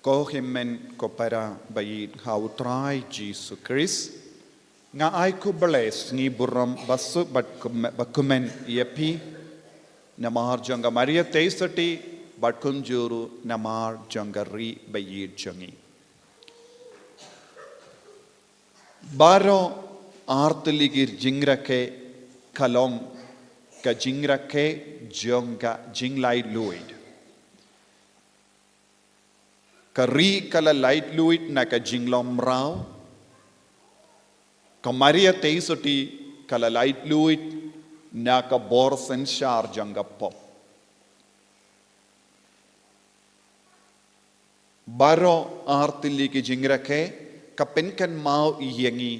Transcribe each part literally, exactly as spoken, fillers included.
Ko hynmen ko para ba ïeit ha u Trai Jisu Khrist, nga ai khublei sngi burom ba suk bad kum-, ba kumne ïa phi, namar jong ka Maria Theisotti, bad kumjuh ruh namar jong ka ri ba ïeit jong ngi. Baroh artylli ki jingrakhe ka long ka jingrakhe jong ka jinglaitluid. Ka ri ka la laitluid na ka jinglong mraw. Ka Maria Theisotti ka la laitluid na ka bor synshar jong ka pop. Baroh artylli ki jingrakhe ka pynkynmaw ïa ngi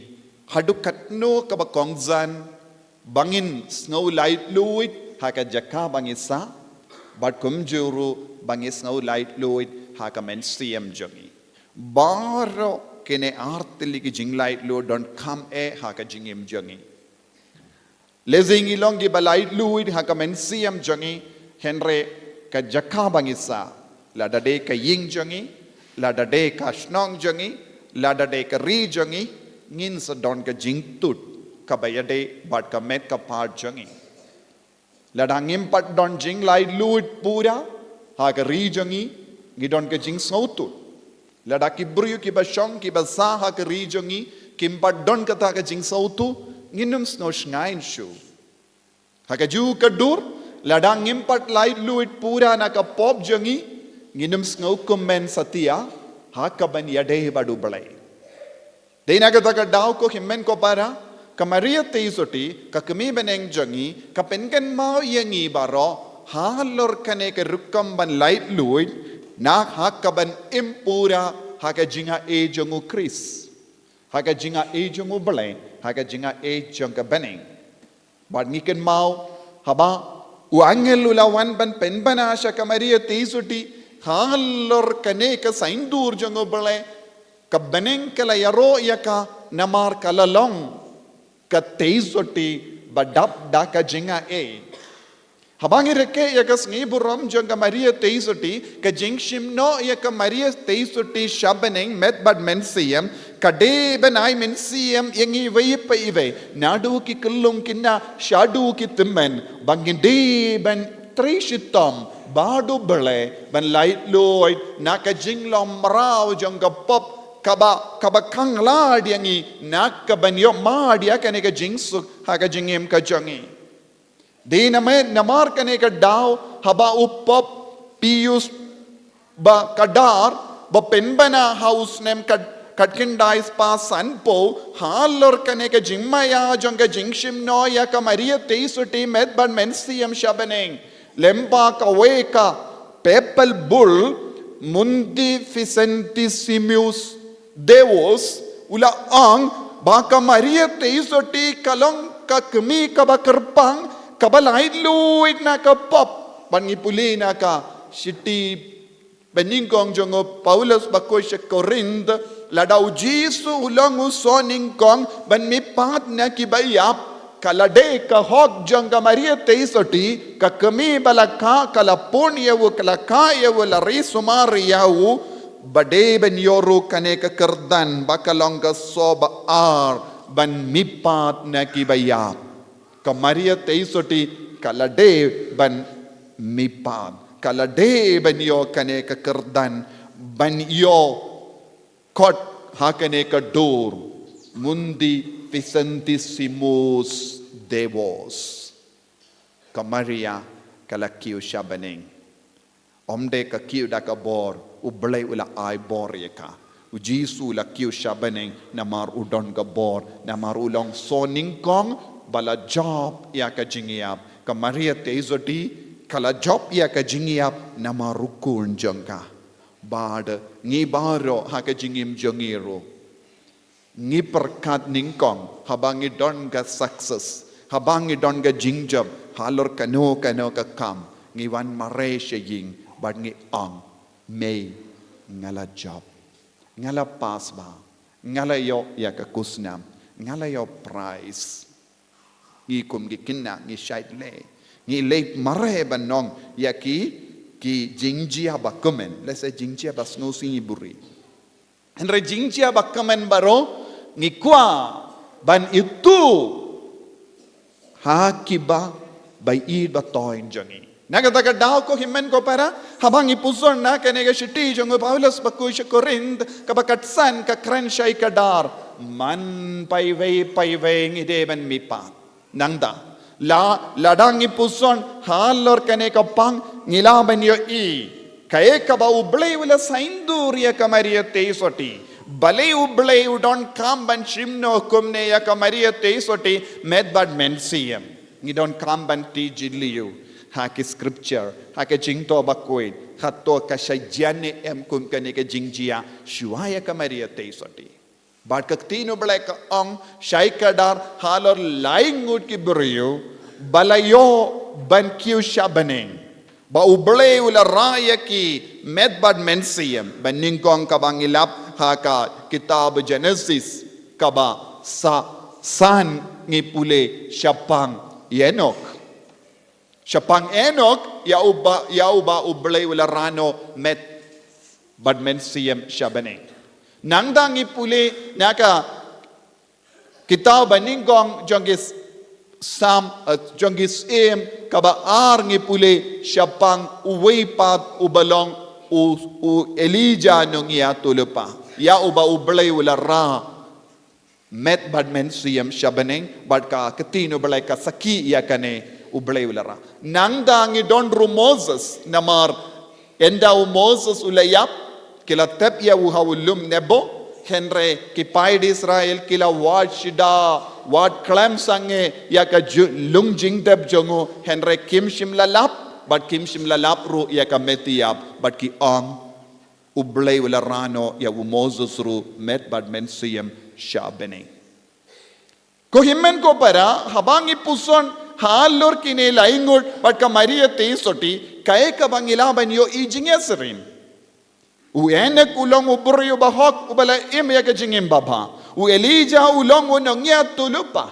haduh katno kaba kongsan ba ngin sngew laitluid ha ka jaka ba ngi sah, bad kumjuh ruh ba ngi sngew laitluid ha ka mynsiem jong ngi. Baroh kine artylli ki jinglaitluid donkam eh ha ka jingim jong ngi. Lehse ngi long kiba laitluid ha ka mynsiem jong ngi, hynrei ka jaka ba ngi sah, lada dei ka ïing jong ngi, lada dei ka shnong jong ngi, lada dei ka ri jong ngi, ngin sa don ka jingtud kaba ïadei bad ka met ka phad jong ngi. Lada ngim pat don jinglaitluid pura ha ka ri jong ngi, ngi don ka jingsngewthuh. Lada ki briew kiba shong kiba sah ha ka ri jong ngi kim pat don kata ka jingsngewthuh, ngin ym sngew shngaiñ shuh. Ha kajuh ka dur, lada ngim pat laitluid pura na ka pop jong ngi, ngin ym sngew kumne satia ha kaban ïadei bad U Blei. Dei na kata ka daw ko hynmen ko para, ka Maria Theisotti, ka kmie bneng jong ngi, ka pynkynmaw ïa ngi baroh halor kane ka rukom ban laitluid, na ha kaban im pura ha ka jingaiei jong U Khrist, ha ka jingaiei jong U Blei, ha ka jingaiei jong ka bneng. Bad ngi kynmaw haba u angel u la wan ban pynbna sha ka Maria Theisotti halor kane ka saiñdur jong U Blei, ka bneng ka la ïaroh ïa ka namar ka la long ka Theisotti ba dap da ka jingaiei. Haba ngi rakhe ïa ka sngi burom jong ka Maria Theisotti, ka jingshim noh ïa ka Maria Theisotti sha bneng met bad mynsiem, ka dei ban ai mynsiem ïa ngi iwei pa iwei, naduh ki khyllung khynnah shaduh ki tymmen, ba ngin dei ban trei shitom bad U Blei ban laitluid na ka jinglong mraw jong ka pop kaba, kaba khanglad ïa ngi na kaban ïoh mad ïa kane ka jingsuk ha ka jingim ka jong ngi. Dei namar, namar kane ka daw haba u Pop Pius ba khatdar ba pynbna ha u snem khat, khatkhyndai spah sanphew halor kane ka jingmaïa jong ka jingshim noh ïa ka Maria Theisotti met bad mynsiem sha bneng. Lyngba kawei ka papal bull, Mundi Vicentissimus Deus, u la ong ba ka Maria Theisotti ka long ka kmie kaba kyrpang, kaba laitluid na ka pop. Ban ngi pule na ka shithi banyngkong jong u Paulus ba koit sha Korinth, lada u Jisu u long u soh nyngkong ban mihpat na kiba ïap, ka la dei ka hok jong ka Maria Theisotti, ka kmie ba la kha, ka la pun ïa u, ka la kha ïa u, la ri sumar ïa u, ba dei ban ïoh ruh kane ka kyrdan ba ka long ka soh ba ar ban mihpat na kiba ïap. Ka Maria Theisotti ka la dei ban mihpat, ka la dei ban ïoh kane ka kyrdan ban ïoh khot ha kane ka dur, Mundi Vicentissimus Deus. Ka Maria ka la kiew sha bneng. Ym dei ka kiew da ka bor, U Blei u la ai bor ïa ka. U Jisu u la kiew sha bneng namar u don ka bor, namar u long soh nyngkong ba la jop ïa ka jingïap. Ka Maria Theisotti ka la jop ïa ka jingïap namar u Khun jong ka. Bad ngi baroh ha ka jingim jong ngi ruh, ngi pyrkhat nyngkong haba ngi don ka success, haba ngi don ka jingjop halor kano kano ka kam, ngi wan mareh sha ïing bad ngi ong, Mei, nga la jop, nga la pass ba, nga la ïoh ïa ka khusnam, nga la ïoh prize. Ngi kum ki khynnah ngi shait leh, ngi leh mareh ban ong ïa ki ki jingjia ba kmen, lehse jingjia ba sngewsih buri. Hynrei jingjia ba kmen baroh ngi kwah ban ïathuh ha kiba ba ïeit ba toiñ jong ngi. Na kata ka daw ko hynmen ko para, haba ngi pyrshang na kane ka shithi jong u Paulus bakhuid sha Korinth, kaba khatsan, ka kren shai kdar, man paiwei paiwei ngi dei ban mihpat. Nangta, la, lada ngi pyrshang halor kane ka pang, ngi lah ban ïohi kaei kaba U Blei u la saiñdur ïa ka Maria Theisotti. Balei U Blei u donkam ban shim noh kumne ïa ka Maria Theisotti, met bad mynsiem. Ngi donkam ban tip jylliew ha ki scripture, ha ka Jingthoh Bakhuid, hato ka shah jan ne em kum kane ka jingjia shuwa ïa ka Maria Theisotti. Bad ka Ktien U Blei ka ong shai kdar halor lai ngut ki briew ba la ïoh ban kiew sha bneng, ba U Blei u la rah ïa ki met bad mynsiem, ba nyngkong kaba ngi lap ha ka kitab Genesis, kaba sa, san ngi pule shaphang Enok. Shaphang Enok, ïa uba, ïa uba U Blei u la rah noh met bad mynsiem sha bneng. Nangta ngi pule na ka kitab ba nyngkong jong ki s-, Salm, eh, jong ki Syiem kaba ar ngi pule shaphang uwei pat uba long u, u Elijah nongïathuhlypa, ïa uba U Blei u la rah met bad mynsiem sha bneng, bad ka Ktien U Blei ka sakhi ïa kane, U Blei u la rah. Nangta ngi don ruh Moses, namar ynda u Moses u la ïap, ki la tep ïa u ha u lum Nebo, hynrei ki paid Israel ki la wad shida, wad khlem sangeh ïa ka ju-, lung jingtep jong u, hynrei kim shym la lap, bad kim shym la lap ruh ïa ka met ïap, bad ki ong, U Blei u la rah noh ïa u Moses ruh met bad mynsiem sha bneng. Ko hynmen ko para, haba ngi pyrshang halor kine lai ngut bad ka Maria Theisotti, kaei kaba ngi lah ban ïohi jingïasyriem. U Enok u long u briew uba hok, uba la im ïa ka jingim babha. U Elijah u long u nongïathuhlypa,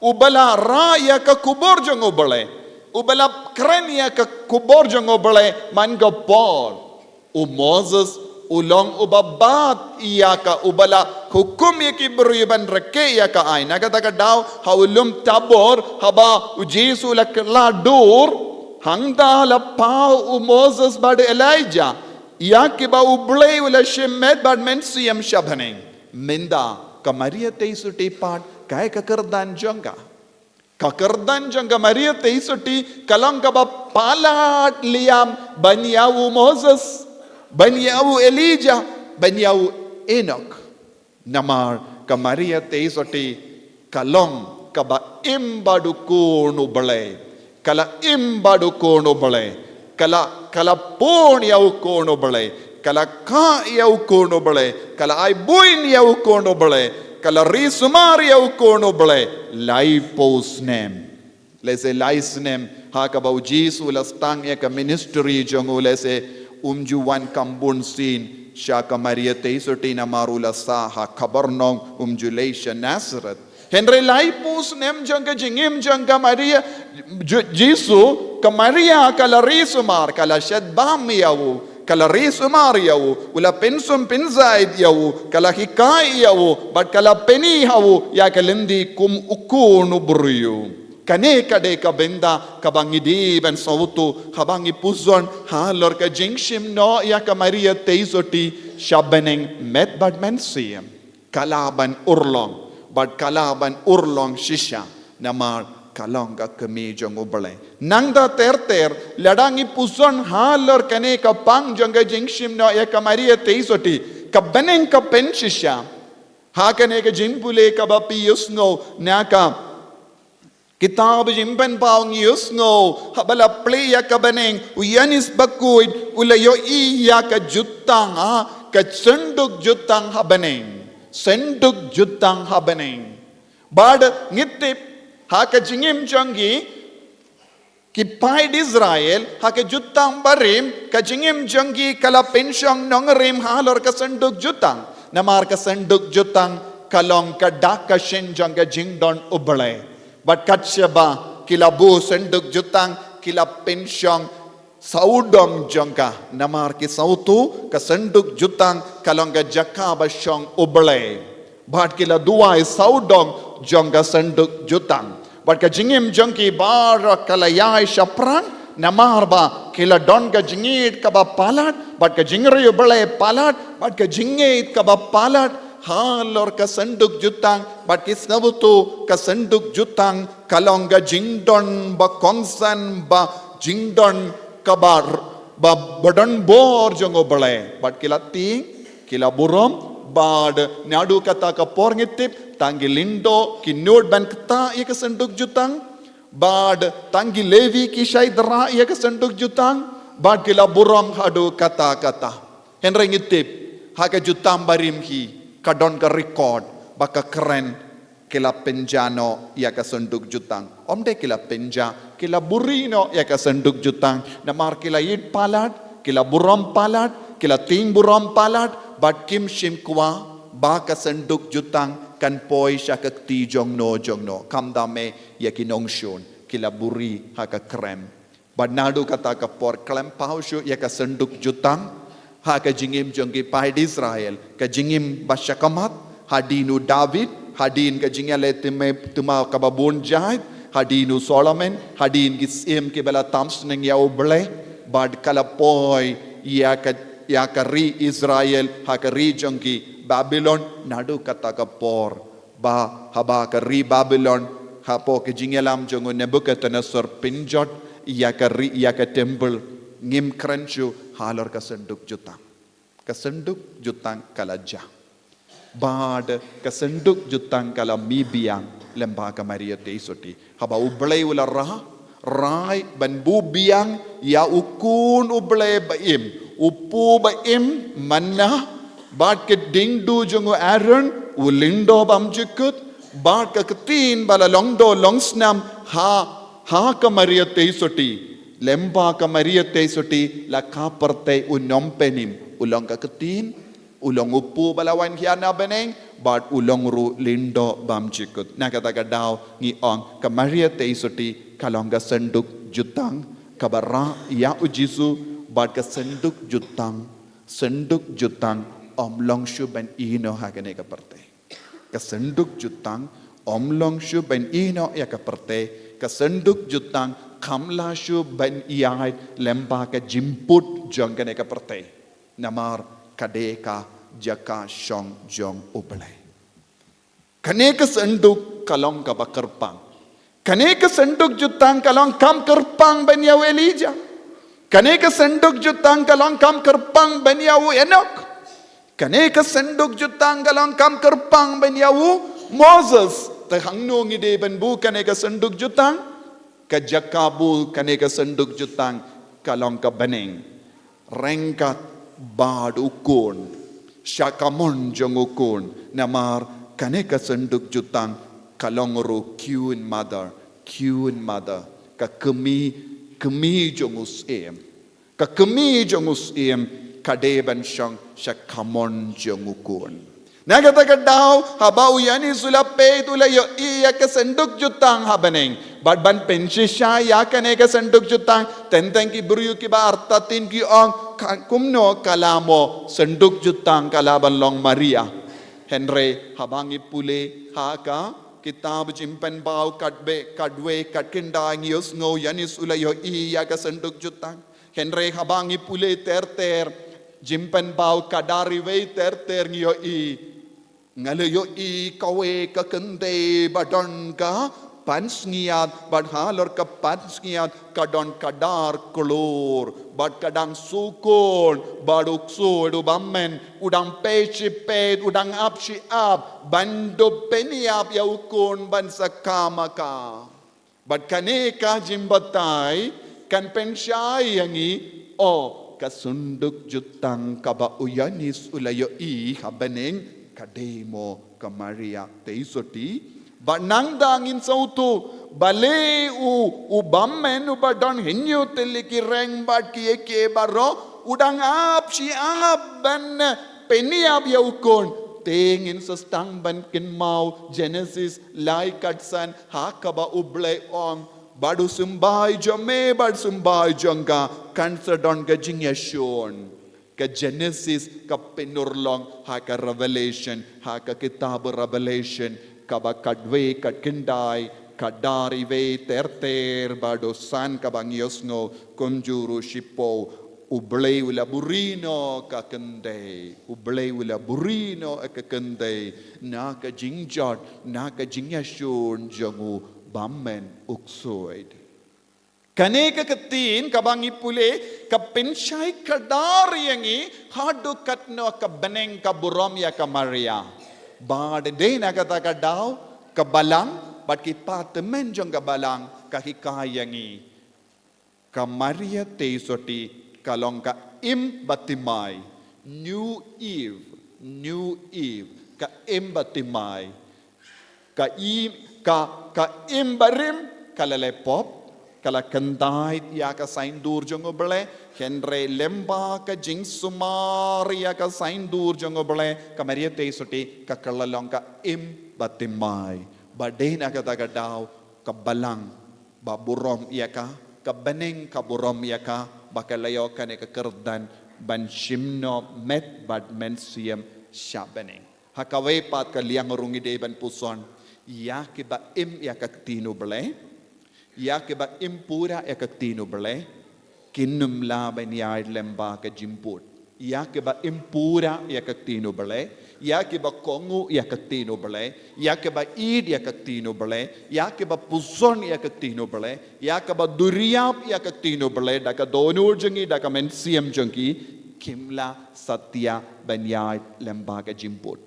uba la rah ïa ka khubor jong U Blei, uba la kren ïa ka khubor jong U Blei man ka por. U Moses u long uba bat ïa ka, uba la hukum ïa ki briew ban rakhe ïa ka aiñ. Na kata ka daw ha u lum Tabor, haba U Jisu u la kylla dur, hangta la paw u Moses bad Elijah ïa kiba U Blei u la shim met bad mynsiem sha bneng. Mynta ka Maria Theisotti pat, kaei ka kyrdan jong ka? Ka kyrdan jong ka Maria Theisotti ka long kaba palat liam ban ïa u Moses, ban ïa u Elijah, ban ïa u Enok. Namar ka Maria Theisotti ka long kaba im bad u Khun U Blei. Ka la im bad u Khun U Blei. Ka la, ka la pun ïa u Khun U Blei. Ka la kah ïa u Khun U Blei. Ka la ai buiñ ïa u Khun U Blei. Ka la ri sumar ïa u Khun U Blei. Laiphew snem. Lehse lai snem ha kaba U Jisu u la sdang ïa ka ministry jong u, lehse um ju wan kham bun sien sha ka Maria Theisotti namar u la sah ha Kapernaum, um ju leit sha Nazareth. Hynrei laiphew snem jong ka jingim jong ka Maria, Ju-, Jisu, ka Maria ka la ri sumar, ka la shet bam ïa u, ka la ri sumar ïa u, u la pynsum pynjait ïa u, ka la hikai ïa u, bad ka la pyni ha u ïa ka lynti kum u khun u briew. Kane ka dei ka bynta kaba ngi dei ban sngewthuh haba ngi pyrshang halor ka jingshim noh ïa ka Maria Theisotti sha bneng met bad mynsiem. Ka lah ban urlong, bad ka lah ban urlong shisha, namar ka long ka kmie jong U Blei. Nangta ter ter, lada ngi pyrshang halor kane ka pang jong ka jingshim noh ïa ka Maria Theisotti, ka bneng ka pynshisha. Ha kane ka jingpule kaba phi ïohsngew na ka kitab Jingpynpaw ngi ïohsngew, haba la plie ïa ka bneng, u Ïoannis Bakhuid u la ïohi ïa ka jutang, ha, ka synduk jutang ha bneng. Synduk jutang ha bneng. Bad ngi tip, ha ka jingim jong ki, ki paid Israel, ha ka jutang barim, ka jingim jong ki ka la pynshong nongrim halor ka synduk jutang. Namar ka synduk jutang ka long ka dak ka shin jong ka jingdon U Blei. Bad kat shaba ki la buh synduk jutang, ki la pynshong sawdong jong ka, namar ki sawtu ka sanduk jutang ka long ka jaka ba shong U Blei. Bad ki la duwai sawdong jong ka sanduk jutang. Bad ka jingim jong ki baroh ka la ïai shaphrang, namar ba ki la don ka jingïeit kaba palat, bad ka jingriewblei palat, bad ka jingïeit kaba palat halor ka sanduk jutang, bad ki sawtu ka sanduk jutang ka long ka jingdon ba kongsan, ba jingdon kaba, ba, ba don bor jong U Blei. Bad ki la tieng, ki la burom, bad naduh kata ka por ngi tip, tang ki lyngdoh ki nud ban ktah ïa ka sanduk jutang, bad tang ki Levi ki shait rah ïa ka sanduk jutang, bad ki la burom haduh katta katta. Hynrei ngi tip, ha ka Jutang Barim hi, ka don ka record ba ka kren ki la pynjah noh ïa ka sanduk jutang. Ym dei ki la pynjah, ki la buri noh ïa ka sanduk jutang. Namar ki la ïeit palat, ki la burom palat, ki la tieng burom palat, bad kim shym kwah ba ka sanduk jutang kan poi sha ka kti jongno jongno. Khamtam eh ïa ki nongshun, ki la buri ha ka krem. Bad naduh kata ka por khlem paw shuh ïa ka sanduk jutang ha ka jingim jong ki paid Israel, ka jingim ba shakhmat, hadien u David, hadien ka jingïaleh tymmen, tymmen kaba bun jait, hadien u Solomon, hadien ki syiem kiba la tam sneng ïa U Blei, bad ka la poi ïa ka, ïa ka ri Israel ha ka ri jong ki Babilon. Naduh kata ka por ba haba ka ri Babilon, hapoh ka jingïalam jong u Nebuchadnezzar, pynjot ïa ka ri, ïa ka temple, ngim kren shuh halor ka sanduk jutang. Ka sanduk jutang ka la jah. Bad ka sanduk jutang ka la mih biang lem bad ka Maria Theisotti. Haba U Blei u la ra, rai ban buh biang ïa u khun U Blei ba im, u kpu ba im, manna, bad ka diengduh jong u Aaron, u lyngdoh bymjukut, bad ka ktien ba la long doh long snam ha, ha ka Maria Theisotti. Lem bad ka Maria Theisotti la kha pyrthei u Phnom Penh, u long ka ktien, u long u kpu ba la wan hiar na bneng, bad u long ruh lyngdoh bymjukut. Na kata ka daw ngi ong ka Maria Theisotti ka long ka sanduk jutang kaba rah ïa U Jisu, bad ka sanduk jutang, sanduk jutang ym long shuh ban ïehnoh ha kane ka pyrthei. Ka sanduk jutang ym long shuh ban ïehnoh ïa ka pyrthei. Ka sanduk jutang kam lah shuh ban ïaid lem bad ka jingput jong kane ka pyrthei. Namar ka dei ka jaka shong jong U Blei. Kane ka sanduk ka long kaba kyrpang. Kane ka sanduk jutang ka long kam kyrpang ban ïa u Elijah. Kane ka sanduk jutang ka long kam kyrpang ban ïa u Enok. Kane ka sanduk jutang ka long kam kyrpang ban ïa u Moses. Te hangno ngi dei ban buh kane ka sanduk jutang? Ka jaka buh kane ka sanduk jutang ka long ka bneng, ryngkat bad u Khun, sha kamon jong u Khun. Namar kane ka sanduk jutang ka long ruh Queen Mother, Queen Mother, ka kmie, kmie jong u Syiem. Ka kmie jong u Syiem ka dei ban shong sha kamon jong u Khun. Na kata ka daw, haba u Ïoannis u la peit, u la ïohi ïa ka sanduk jutang ha bneng, bad ban pynshisha ïa kane ka sanduk jutang, teng teng ki briew kiba artatien ki ong, ka, kumno ka lah mo, sanduk jutang ka lah ban long Maria. Hynrei haba ngi pule ha ka kitab Jingpynpaw khatbeh, khatwei, khatkhyndai, ngi ïohsngew u Ïoannis u la ïohi ïa ka sanduk jutang. Hynrei haba ngi pule ter ter, Jingpynpaw khatar, wei ter ter, ngi ïohi, nga la ïohi kawei ka kynthei ba don ka pansngiat, bad halor ka pansngiat ka don khatar klur, bad ka dang shu khun, bad u ksuid u bymmen u dang peit shi peit, u dang ap shi ap ban dup pynïap ïa u Khun ban sa kha ma ka. Bad kane ka jingbatai kan pynshai ïa ngi, o, ka sanduk jutang kaba u Ïoannis u la ïohi ha bneng ka dei mo ka Maria Theisotti. Bad nangta ngin sngewthuh, balei u, u bymmen uba don hynñiew tylli ki reng bad kiei kiei baroh u dang ap shi ap ban pynïap ïa u Khun? Te ngin sa sdang ban kynmaw Jenesis lai khatsan, ha kaba U Blei u ong, Bad u symbai jong me bad symbai jong nga kan sa don ka jingïashun. Ka Genesis ka pynurlong ha ka Revelation, ha ka kitab Revelation, kaba khatwei, khatkhyndai, khatdar, iwei ter ter bad u san, kaba ngi ïohsngew kumjuh ruh shiphew. U Blei u la buri noh ka kynthei. U Blei u la buri noh ka kynthei na ka jingjot, na ka jingïashun jong u bymmen u ksuid. Kane ka ktien kaba ngi pule ka pynshai kdar ïa ngi haduh katno ka bneng ka burom ïa ka Maria. Bad dei na kata ka daw ka Balang bad ki patmen jong ka Balang ka hikai ïa ngi. Ka Maria Theisotti ka long ka im ba thymmai. New Eve, New Eve, ka im ba thymmai. Ka i, ka, ka im barim ka la leh pop, ka la kyntait ïa ka saiñdur jong U Blei, hynrei lyngba ka jingsumar ïa ka saiñdur jong U Blei, ka Maria Theisotti ka kylla long ka im ba thymmai. Bad dei na kata ka daw ka Balang ba burom ïa ka, ka bneng ka burom ïa ka, ba ka la ïoh kane ka kyrdan ban shim noh met bad mynsiem sha bneng. Ha kawei pat ka liang ruh ngi dei ban puson ïa kiba im ïa ka ktien U Blei, ïa kiba im pura ïa ka ktien U Blei, kin ym lah ban ïaid lyngba ka jingput. Ïa kiba im pura ïa ka ktien U Blei, ïa kiba kohnguh ïa ka ktien U Blei, ïa kiba ïeit ïa ka ktien U Blei, ïa kiba puson ïa ka ktien U Blei, ïa kiba duriap ïa ka ktien U Blei da ka dohnud jong ki, da ka mynsiem jong ki, kim lah satia ban ïaid lyngba ka jingput.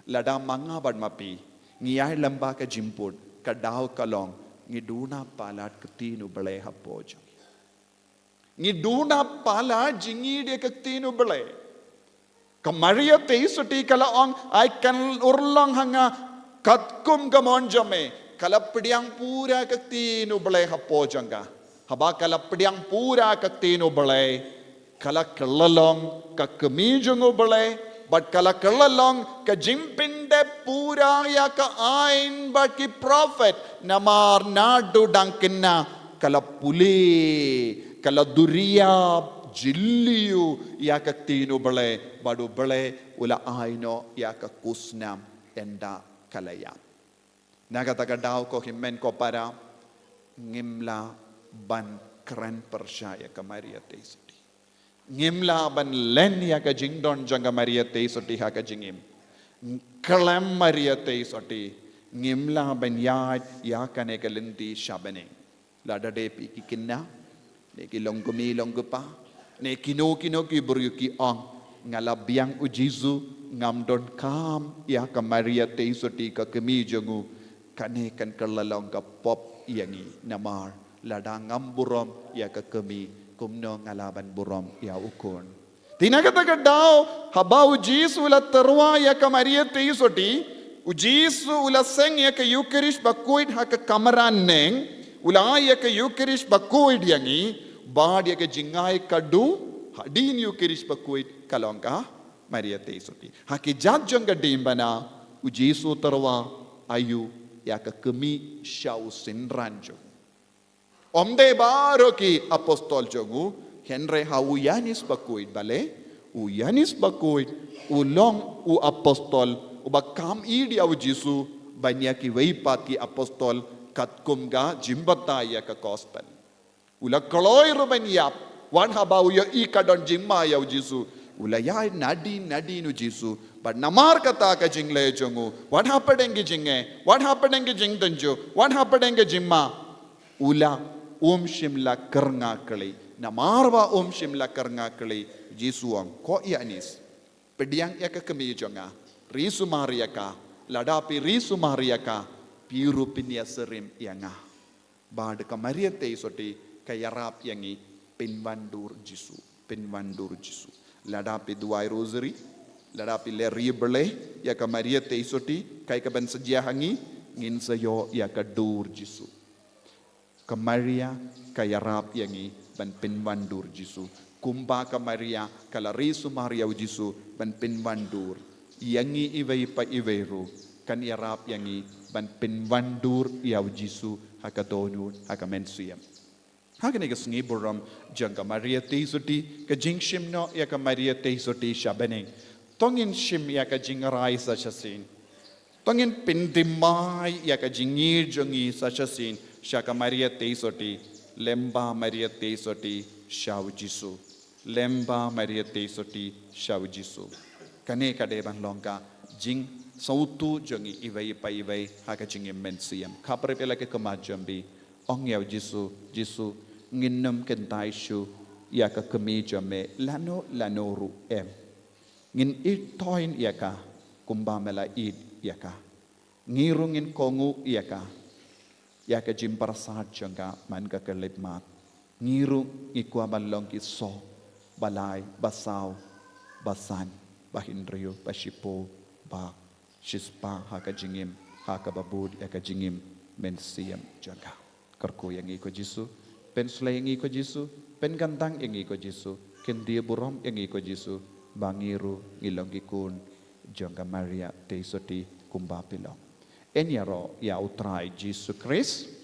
Lada ma nga bad ma phi ngi ïaid lyngba ka jingput, ka daw ka long ngi duh na palat ka ktien U Blei hapoh jong ngi. Ngi duh na palat jingïeit ïa ka ktien U Blei. Ka Maria Theisotti ka la ong, ai kan urlong ha nga katkum ka mon jong me. Ka la pdiang pura ka ktien U Blei hapoh jong ka. Haba ka la pdiang pura ka ktien U Blei, ka la kylla long ka kmie jong U Blei, bad ka la kylla long ka jingpyndep pura ïa ka aiñ bad ki prophet, namar naduh dang khynnah ka la pule, ka la duriap jylliew ïa ka ktien U Blei, bad U Blei u la ai noh ïa ka khusnam ynda ka la ïap. Na kata ka daw ko hynmen ko para, ngim lah ban kren pyrshah ïa ka Maria Theisotti. Ngim lah ban len ïa ka jingdon jong ka Maria Theisotti ha ka jingim. Khlem Maria Theisotti ngim lah ban ïaid ïa kane ka lynti sha bneng. Lada dei phi ki khynnah, ne ki longkmie longkpa, ne kino kino ki briew ki ong, nga la biang U Jisu, ngam donkam ïa ka Maria Theisotti ka kmie jong u, kane kan kylla long ka pop ïa ngi, namar lada ngam burom ïa ka kmie, kumno nga lah ban burom ïa u khun. Te na kata ka daw, haba U Jisu u la tyrwa ïa ka Maria Theisotti, U Jisu u la seng ïa ka Eucharist bakhuid ha ka kamra neng, u la ai ïa ka Eucharist bakhuid ïa ngi, bad ïa ka jingai kadu hadien Eucharist bakhuid ka long ka Maria Theisotti. Ha ki jait jong ka diengphna, U Jisu u tyrwa aïu ïa ka kmie sha u synran jong u. Ym dei baroh ki apostol jong u, hynrei ha u Ïoannis bakhuid, balei? U Ïoannis bakhuid u long u apostol uba kam ïeit ïa U Jisu ban ïa kiwei pat ki apostol, katkum ka jingbatai ïa ka gospel. U la kloi ruh ban ïap, wat haba u ïohi ka don jingma ïa U Jisu. U la ïaid nadien nadien U Jisu, bad namar kata ka jingleh jong u, wat hapdeng ki jingeh, wat hapdeng ki jingtynjuh, wat hapdeng ki jingma, u la, um shym la kyrngah kylli. Namar ba um shym la kyrngah kylli, Jisu u ong, ko Ïoannis, pdiang ïa ka kmie jong nga, ri sumar ïa ka, lada phi ri sumar ïa ka, phi ruh phin ïasyriem ïa nga. Bad ka Maria Theisotti ka ïarap ïa ngi pynwandur Jisu, pynwandur Jisu. Lada phi duwai rosary, lada phi leh ri Blei ïa ka Maria Theisotti, kaei kaban sa jia ha ngi, ngin sa ïoh ïa ka dur Jisu. Ka Maria ka ïarap ïa ngi ban pynwandur Jisu. Kumba ka Maria ka la ri sumar ïa U Jisu ban pynwandur, ïa ngi iwei pa iwei ruh kan ïarap ïa ngi ban pynwandur ïa U Jisu ha ka dohnud, ha ka mynsiem. Ha kane ka sngi burom jong ka Maria Theisotti, ka jingshim noh ïa ka Maria Theisotti sha bneng. To ngin shim ïa ka jingrai sa shisien. To ngin pynthymmai ïa ka jingïeit jong ngi sa shisien sha ka Maria Theisotti, lyngba Maria Theisotti sha u Jisu. Lyngba Maria Theisotti sha u Jisu. Kane ka dei ban long ka jingsngewthuh jong ngi iwei pa iwei ha ka jingim mynsiem. Khapra phi la ka khmat jong phi. Ong ïa u Jisu, Jisu, ngin nym kyntait shuh ïa ka kmie jong me lano lano ruh em. Ngin ïeit thymmai ïa ka kumba me la ïeit ïa ka. Ngi ruh ngin kohnguh ïa ka, ïa ka jingpyrsad jong ka man ka khyllipmat. Ngi ruh ngi kwah ban long ki soh ba lai, ba saw, ba san, ba hynriew, ba shiphew, ba shispah ha ka jingim, ha kaba bud ïa ka jingim mynsiem jong ka. Kyrkhu ïa ngi ko Jisu, pynsleh ïa ngi ko Jisu, pynkyntang ïa ngi ko Jisu, kyntiew burom ïa ngi ko Jisu, ba ngi ruh ngi long ki khun jong ka Maria Theisotti kumba phi long. Yn ïaroh ïa u Trai Jisu Khrist.